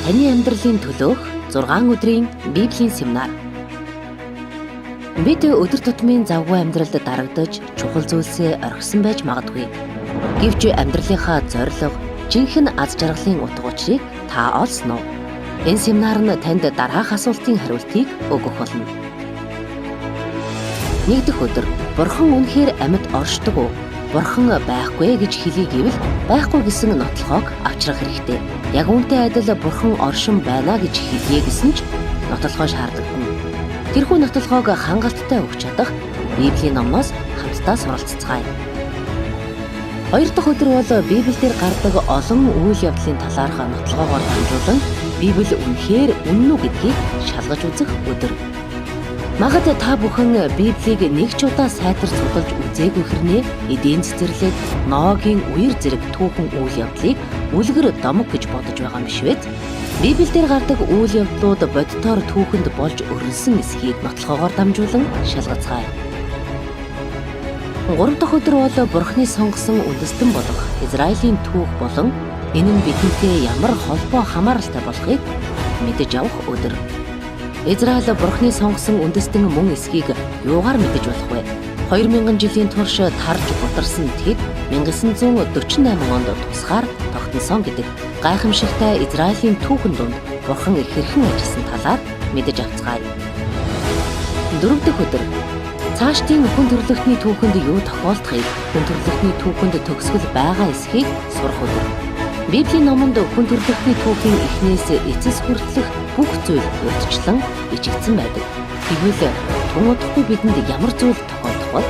Таны амьдралын төлөөх 6 өдрийн Библийн семинар. Бид өдөр тутмын завгүй амьдралд дарагдаж, чухал зүйлсээ орхисон байж магадгүй. Гэвч амьдралынхаа зорилго, жинхэнэ аз жаргалын утга учирыг та олсон уу? Энэ семинар нь танд дараах асуултын хариултыг өгөх болно. Нэгдэх өдөр Бурхан үнэхээр амьд оршдог уу? Бурхан байхгүй гэж хэлье гэвэл байхгүй гэсэн нотлохоог авчрах хэрэгтэй. Яг үүнтэй адил Бурхан оршин байна гэж хэлье гэсэн ч нотлохоо шаардлагатай. Тэрхүү нотлохоог хангалттай өгч чадах Библийн номноос хамтдаа суралцацгаая. Хоёр дахь өдөр бол Библиэлд гардаг олон үйл явдлын талаарх нотлогоогоор дамжуулан Библи үнэхээр үнэн үү гэдгийг шалгаж үзэх өдөр. Магад та бүхэн Библийг нэг ч удаа сайтар судалж үзээгүй хэрнээ эдийн цэцэрлэг, Ноагийн үер зэрэг түүхэн үйл явдлыг үлгэр домог гэж бодож байгаа юм биш үү? Библиэлд гардаг үйл явдлууд бодитоор түүхэнд болж өрнөсөн эсхийг нотлохоогоор дамжуулан шалгацгаая. Гурав дахь өдөр бол Бурхны сонгосон үндэстэн болох Израилийн түүх болон энэ нь бидэнтэй ямар холбоо хамааралтай болохыг мэдэж авах өдөр. Израиль Бурхны сонгосон үндэстэн мөн эсхийг юугаар мэдэж болох вэ? 2000 жилийн турш тарж бутарсан тэд 1948 онд тусгаар тогтносон гэдэг гайхамшигтай Израилийн түүхэн дунд Бурхан хэрхэн ажилласан талаар мэдэж авцгаая. Дөрөв дэх өдөр цаашдын хүн төрөлхтний түүхэнд юу тохиолдохыг, хүн төрөлхтний түүхэнд төгсгөл байгаа эсхийг сурах өдөр. Библийн номонд хүн төрөлхтний түүхийн эхнээс эцэс хүртэлх бүх зүйл урьдчилан бичигдсэн байдаг. Тэгвэл тун удахгүй бидэнд ямар зүйл тохиолдох вэ?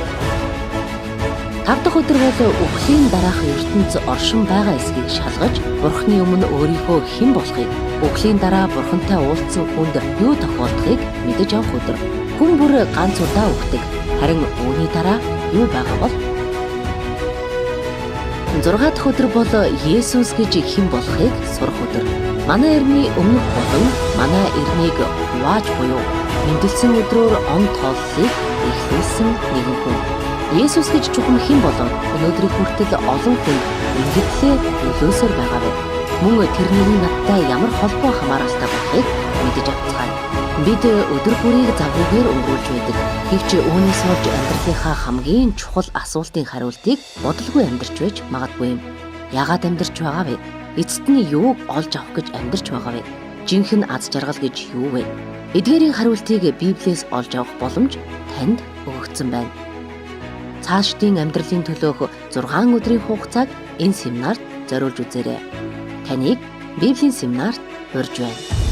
Тав дахь өдөр бол үхлийн дараах ертөнц оршин байгаа эсхийг шалгаж, Бурхны өмнө өөрийнхөө хэн болохыг, үхлийн дараа Бурхантай уулзсан хүнд юу тохиолдохыг мэдэж авах өдөр. Хүн бүр ганц удаа үхдэг. Харин үүний дараа юу байгаа бол? 6 дахь өдөр бол Есүс гэж хэн болохыг сурах өдөр. Манай эртний өмнөх болон манай эртнийг хувааж буюу мэндэлсэн өдрөөр он тооллыг эхлүүлсэн нэгэн хүн. Есүс гэж чухам хэн болоод өнөөдрийг хүртэл олон хүнд ингэтлээ нөлөөсөр байгаа вэ? Мөн тэрний надтай ямар холбоо хамааралтай болохыг мэдэж авцгаая. Бид өдөр бүрийг завгүйгээр өнгөрүүлж байдаг. Гэвч үүнээс болж амьдралынхаа хамгийн чухал асуултын хариултыг бодолгүй амьдарч байж магадгүй юм. Яагаад амьдарч байгаа вэ? Эцэст нь юуг олж авах гэж амьдарч байгаа вэ? Жинхэнэ аз жаргал гэж юу вэ? Эдгээрийн хариултыг Библиэс олж авах боломж танд өгөгдсөн байна. Цаашдын амьдралын төлөөх 6 өдрийн хугацааг энэ семинарт зориулж үзээрэй. Таныг Библийн семинарт урьж байна.